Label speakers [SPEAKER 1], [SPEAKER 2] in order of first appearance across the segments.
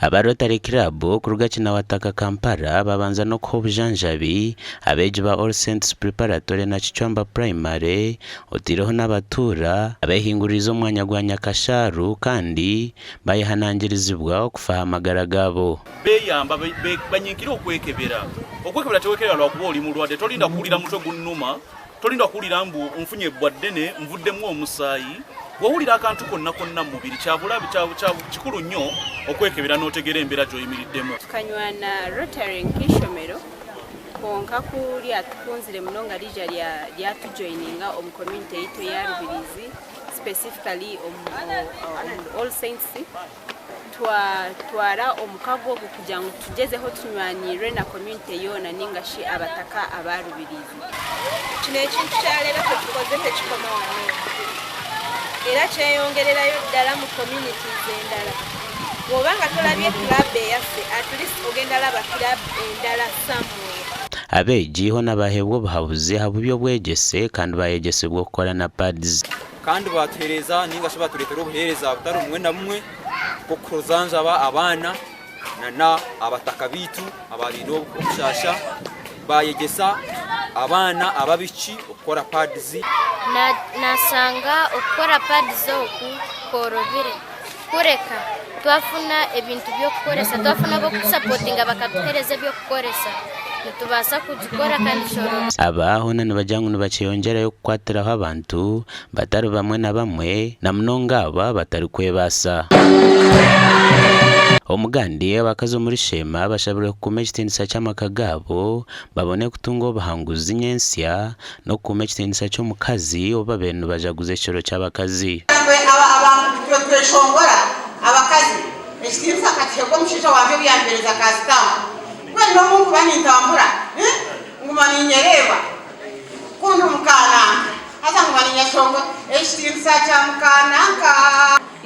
[SPEAKER 1] Aba Rotary Club kuruga Kinawataka Kampala babanza n'okuha obujanjabi abeegi ba All Saints Preparatory na Kicwamba Primary otaireho n'abatuura abehinguririize omwanya gwa Nyakashaaru kandi bayehanangirizibwa okufa aha magara gaabo.
[SPEAKER 2] Beeyamba banyiikire okwekebera. Okwekebera tewekebera lwakuba oli mulwadde, tolinda kuwulira mutwe gunnuma, tolinda kuwulira mbu nfunye ebbwa ddene, nvuddemu omusaayi. Bw'owulira akantu konna konna mu mubiri kya bulabe, kya kikulu nnyo okwekebera n'otegeera embeera gy'oyimiriddemu.
[SPEAKER 3] Tukanywana Rotary nk'eishomero kwonka ku ryatukunzire munonga riija ryatujoininga omu community yaitu eya Rubirizi specifically omu All Saints. Twatwara omukago ogu kugira ngu tugyezeho tunywanirwe na community yoona ninga shi abataka aba Rubirizi.
[SPEAKER 4] Kino ekintu kya leero kyetukoze tekikoma wano era kyeyongererayo ddala mu communities endala. Bwoba nga tolabye club eyaffe at least ogenda laba club endala somewhere.
[SPEAKER 1] Abeegi hoona baheebwa obuhabuzi aha by'obwegyese kandi bayegyesibwa okukora na pads.
[SPEAKER 5] Kandi baatuheereza nainga shi baatureetera obuheereza butari bumwe na bumwe nk'okujanjaba abaana n'abataka baitu ababaire obushasha, baayegyesa abaana ab'abaishiki okukora pads.
[SPEAKER 6] Naashanga okukora pads oku kworobire kureka twafuna ebintu by'okukoresa, twafuna ab'okutusapotinga bakatuheereza eby'okukoresa nitubaasa kugikora kandi kyorobi.
[SPEAKER 1] Aba hoona nibagira ngu nibakyeyongyerayo kukwatiraho abantu batari bamwe na bamwe na munonga abo abatarikwebaasa. Omugandi, abakazi omuri Sheema bashabirwe kukuuma ekitiinisa ky'amaka gaabo babone kutunga obuhanguzi nyentsya n'okukuuma ekitiinisa ky'omukazi obu babaire nibajaguza ekiro ky'abakazi.
[SPEAKER 7] Itwe abantu tweshongora abakazi ekitiinisa nkakihebwa omushaija wangye obu yampereza ka sitampu. Mbwenu n'obu nkuba nintambura nguma ninyereeba ku ndi mukaananka haza nguma ninyeshongora ekitiinisa kya mukaananka.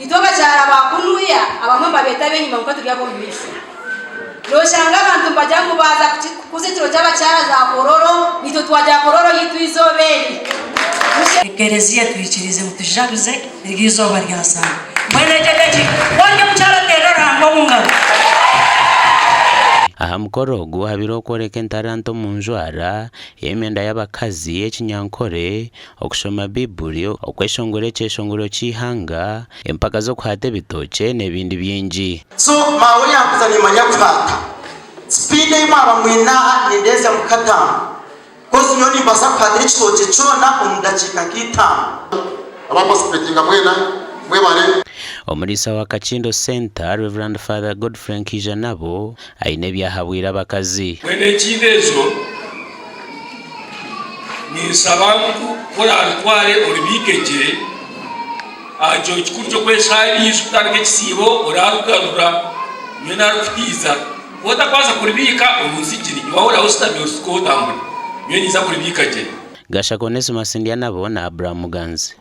[SPEAKER 8] Itwe abakyara ba kunuya abamwe nibabeeta ab'enyima kwonka turi ab'omu maisho. Noshanga abantu nibagira ngu baaza kukuza ekiro ky'abakyara za Kololo, naitwe twagira Kololo yaitu eizooba eri.
[SPEAKER 9] Ekereziya etwikiriize ngu tujaguze eryo izooba rya Sande. Mbwenu egyo edakiika, waaba ori omukyara oteerere Ruhanga omu ngaro.
[SPEAKER 1] Aha mukoro ogu habaireho okworeka entaranta omu njwara ey'emyenda y'abakazi, ekinyankore, okushoma Baibuli, okweshongora ekyeshongoro ky'eihanga, empaka z'okuhaata ebitookye n'ebindi bingi.
[SPEAKER 10] So maawe yankuza nimanya kuhaata. Speed ei mwaba mwine aha nindeezya mukataano coz nyowe nimbaasa kuhaatira ekitookye kyona omu dakiika nk'itaano.
[SPEAKER 11] Aba participatinga mwena mwebare.
[SPEAKER 1] Omuriisa wa Kakindo Centre, Rev. Father Godfrey Nkiijanabo aine ebi ahabwire abakazi.
[SPEAKER 12] Mbwenu enkindo ezo ninshaba ngu ku oraarutware orubiike gye, aha kiro kikuru ky'okweshaariza kutandika ekisiibo oraarugarura nyowe naarukutiiza. Ku otakubaasa kurubiika orunsigire, iwe ahu oraabe oshutami orutsike otambure, nyowe ninza kurubiika gye.
[SPEAKER 1] Gashaka Onesmus Ndyanabo na Abraham Muganzi.